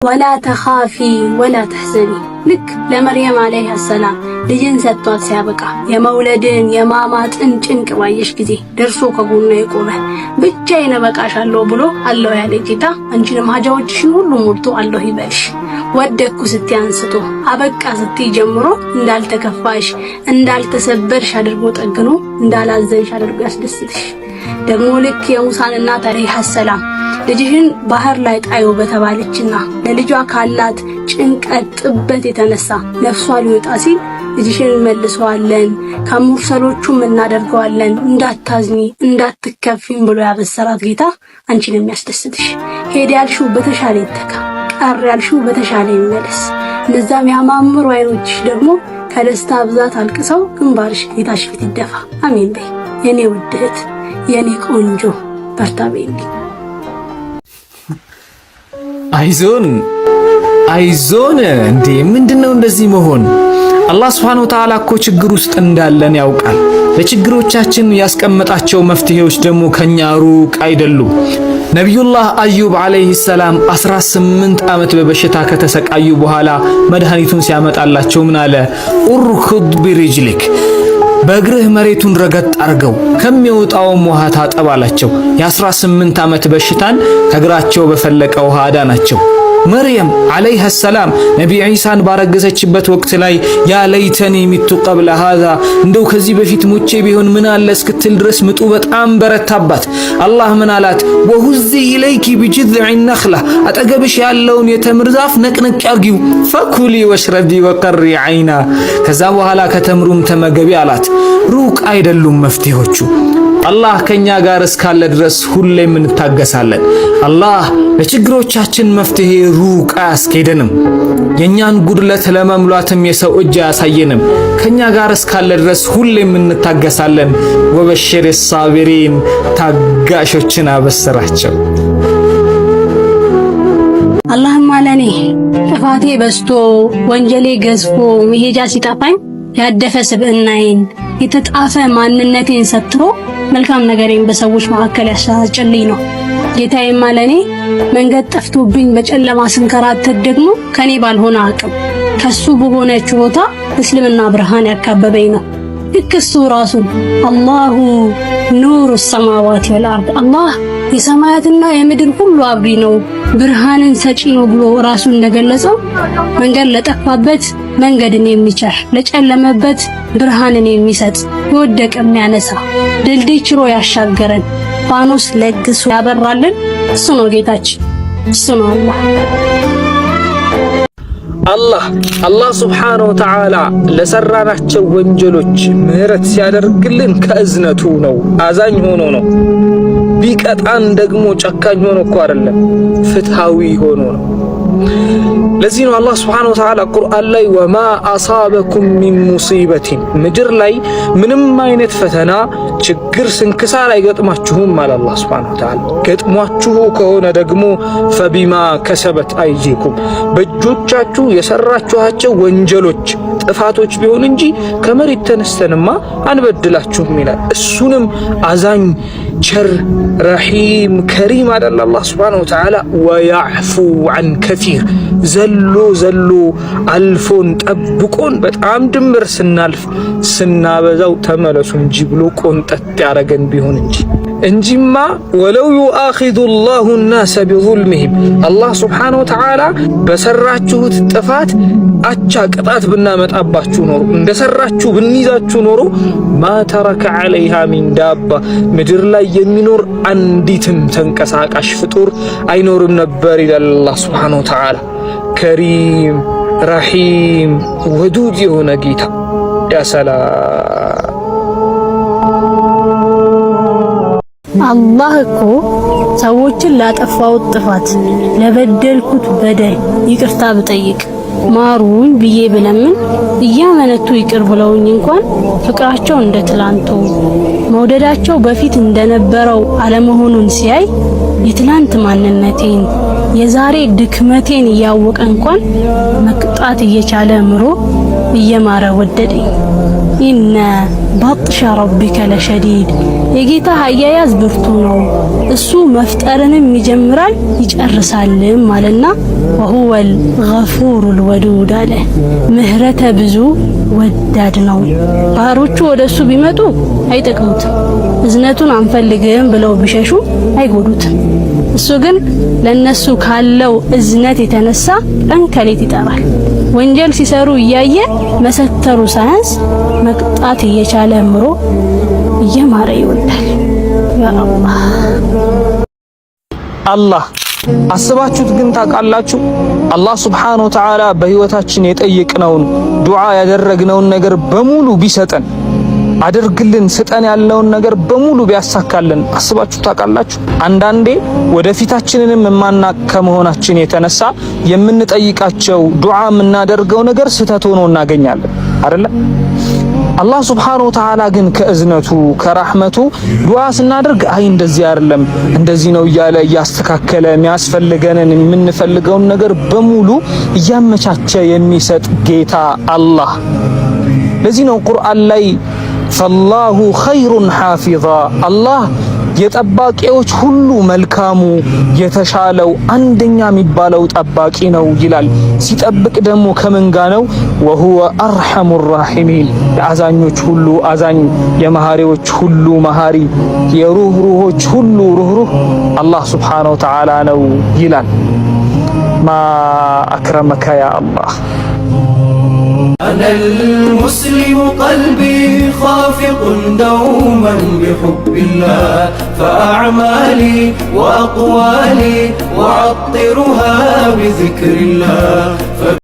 ولا تخافي ولا تحزني። ልክ ለመርየም عليها السلام ልጅን ሰጥቷት ሲያበቃ የመውለድን የማማጥን ጭንቅ ባየሽ ጊዜ ደርሶ ከጎኗ የቆመ፣ ብቻዬን እበቃሻለሁ ብሎ አለሁ ያለ ጌታ አንቺንም ሀጃዎችሽን ሁሉ ሞልቶ አለሁ ይበልሽ። ወደኩ ስትይ አንስቶ፣ አበቃ ስትይ ጀምሮ፣ እንዳልተከፋሽ እንዳልተሰበርሽ አድርጎ ጠግኖ፣ እንዳላዘንሽ አድርጎ ያስደስትሽ። ደግሞ ልክ የሙሳን እናት عليها السلام ልጅሽን ባህር ላይ ጣዪ በተባለችና ለልጇ ካላት ጭንቀት ጥበት የተነሳ ነፍሷ ሊወጣ ሲል፣ ልጅሽን እንመልሰዋለን፣ ከሙርሰሎቹም እናደርገዋለን፣ እንዳታዝኒ እንዳትከፊም ብሎ ያበሰራት ጌታ አንቺን የሚያስደስትሽ። ሄድ ያልሽው በተሻለ ይተካ፣ ቀር ያልሽው በተሻለ ይመለስ። እነዛም ያማምሩ አይኖችሽ ደግሞ ከደስታ ብዛት አልቅሰው ግንባርሽ ጌታሽ ፊት ይደፋ። አሜን በይ የኔ ውድ እህት፣ የኔ ቆንጆ፣ በርታ በይልኝ። አይዞን አይዞን። እንዴ፣ ምንድነው እንደዚህ መሆን? አላህ سبحانه وتعالى እኮ ችግር ውስጥ እንዳለን ያውቃል። ለችግሮቻችን ያስቀመጣቸው መፍትሄዎች ደግሞ ከኛ ሩቅ አይደሉም። ነቢዩላህ አዩብ عليه السلام 18 ዓመት በበሽታ ከተሰቃዩ በኋላ መድኃኒቱን ሲያመጣላቸው ምን አለ? اركض برجلك፣ በእግርህ መሬቱን ረገጥ አርገው፣ ከሚወጣውም ውሃ ታጠብ አላቸው። የ18 ዓመት በሽታን ከእግራቸው በፈለቀ ውሃ አዳናቸው። መርየም عليها السلام ነቢ ዒሳን ባረገዘችበት ወቅት ላይ يا ليتني مت قبل هذا፣ እንደው ከዚህ በፊት ሞቼ ቢሆን ምን አለ እስክትል ድረስ ምጡ በጣም በረታባት። አላህ ምን አላት? وهزي إليك بجذع النخلة፣ አጠገብሽ ያለውን የተምር ዛፍ ነቅነቅ አርጊው፣ فكلي واشربي وقري عينا፣ ከዛ በኋላ ከተምሩም ተመገቢ አላት። ሩቅ አይደሉም መፍትሄዎቹ። አላህ ከኛ ጋር እስካለ ድረስ ሁሌም እንታገሳለን። አላህ ለችግሮቻችን መፍትሄ ሩቅ አያስኬደንም። የኛን ጉድለት ለመሙላትም የሰው እጅ አያሳየንም። ከኛ ጋር እስካለ ድረስ ሁሌም እንታገሳለን። وبشر الصابرين፣ ታጋሾችን አበስራቸው። አላህማ ለኔ ጥፋቴ በዝቶ ወንጀሌ ገዝፎ መሄጃ ሲጠፋኝ ያደፈ ስብዕናዬን የተጣፈ ማንነቴን ሰትሮ መልካም ነገሬን በሰዎች መካከል ያሰራጨልኝ ነው። ጌታዬማ ለኔ መንገድ ጠፍቶብኝ በጨለማ ስንከራተት ደግሞ ከኔ ባልሆነ አቅም ከሱ በሆነ ችሎታ እስልምና ብርሃን ያካበበኝ ነው። ልክ እሱ ራሱ الله نور السماوات والأرض፣ አላህ የሰማያትና የምድር ሁሉ አብሪ ነው፣ ብርሃንን ሰጪ ነው ብሎ ራሱ እንደገለጸው መንገድ ለጠፋበት መንገድን የሚቸር፣ ለጨለመበት ብርሃንን የሚሰጥ፣ የወደቀ የሚያነሳ፣ ድልድይ ችሮ ያሻገረን፣ ፋኖስ ለግሶ ያበራልን እሱ ነው ጌታችን፣ እሱ ነው አላህ። አላህ سبحانه وتعالى ለሰራናቸው ወንጀሎች ምህረት ሲያደርግልን ከእዝነቱ ነው፣ አዛኝ ሆኖ ነው። ቢቀጣን ደግሞ ጨካኝ ሆኖ እኮ አይደለም፣ ፍትሃዊ ሆኖ ነው። ለዚህ ነው አላህ سبحانه وتعالى ቁርአን ላይ وما أصابكم من مصيبة፣ ምድር ላይ ምንም አይነት ፈተና፣ ችግር፣ ስንክሳር አይገጥማችሁም አለ አላህ سبحانه وتعالى። ገጥሟችሁ ከሆነ ደግሞ فبما كسبت أيديكم፣ በእጆቻችሁ የሰራችኋቸው ወንጀሎች፣ ጥፋቶች ቢሆን እንጂ ከመሬት ተነስተንማ አንበድላችሁም ይላል። እሱንም አዛኝ፣ ቸር፣ رحيم፣ كريم አደለ አላህ سبحانه وتعالى። ويعفو عن كثير፣ ዘሎ ዘሎ አልፎን ጠብቆን በጣም ድንበር ስናልፍ ስናበዛው ተመለሱ እንጂ ብሎ ቆንጠጥ ያረገን ቢሆን እንጂ እንጂማ ولو يؤاخذ الله الناس بظلمهم፣ አላህ سبحانه وتعالى በሰራችሁት ጥፋት አቻ ቅጣት ብናመጣባችሁ ኖሮ፣ እንደሰራችሁ ብንይዛችሁ ኖሮ ما ترك عليها من دابة፣ ምድር ላይ የሚኖር አንዲትም ተንቀሳቃሽ ፍጡር አይኖርም ነበር ይላል አላህ سبحانه وتعالى። كريم، رحيم، ودود የሆነ ጌታ፣ يا سلام። አላህ እኮ ሰዎችን ላጠፋሁት ጥፋት፣ ለበደልኩት በደል ይቅርታ ብጠይቅ፣ ማሩኝ ብዬ ብለምን እያመነቱ ይቅር ብለውኝ እንኳን ፍቅራቸው እንደ ትላንቱ፣ መውደዳቸው በፊት እንደነበረው አለመሆኑን ሲያይ የትላንት ማንነቴን የዛሬ ድክመቴን እያወቀ እንኳን መቅጣት እየቻለ ምሮ እየማረ ወደደኝ። إن بطش ربك لشديد የጌታ አያያዝ ብርቱ ነው። እሱ መፍጠርንም ይጀምራል ይጨርሳልም አለና وهو الغفور الودود አለ። ምህረተ ብዙ ወዳድ ነው። ባሮቹ ወደ እሱ ቢመጡ አይጠቅሙትም፣ እዝነቱን አንፈልግም ብለው ቢሸሹ አይጎዱትም። እሱ ግን ለነሱ ካለው እዝነት የተነሳ ቀን ከሌት ይጠራል። ወንጀል ሲሰሩ እያየ መሰተሩ ሳያንስ መቅጣት እየቻለ ምሮ እየማረ ይወዳል። ያ አላህ። አላህ አስባችሁት ግን ታውቃላችሁ? አላህ سبحانه وتعالى በህይወታችን የጠየቅነውን ዱዓ ያደረግነውን ነገር በሙሉ ቢሰጠን፣ አድርግልን ስጠን ያለውን ነገር በሙሉ ቢያሳካልን አስባችሁ ታውቃላችሁ? አንዳንዴ ወደፊታችንንም የማናቅ ከመሆናችን የተነሳ የምንጠይቃቸው ዱዓ የምናደርገው ነገር ስህተት ሆኖ እናገኛለን አይደለ? አላህ سبحانه وتعالى ግን ከእዝነቱ ከራህመቱ ዱዓ ስናደርግ አይ እንደዚህ አይደለም እንደዚህ ነው እያለ እያስተካከለ የሚያስፈልገንን የምንፈልገውን ነገር በሙሉ እያመቻቸ የሚሰጥ ጌታ አላህ። ለዚህ ነው ቁርአን ላይ فالله خير حافظا፣ አላህ የጠባቂዎች ሁሉ መልካሙ የተሻለው አንደኛ የሚባለው ጠባቂ ነው ይላል። ሲጠብቅ ደግሞ ከምን ጋ ነው? وهو أرحم الراحمين፣ የአዛኞች ሁሉ አዛኝ፣ የመሃሪዎች ሁሉ መሃሪ፣ የሩህሩሆች ሁሉ ሩህሩህ አላህ سبحانه وتعالى ነው ይላል። ما أكرمك يا الله። أنا المسلم قلبي خافق دوما بحب الله، فأعمالي وأقوالي وعطرها بذكر الله.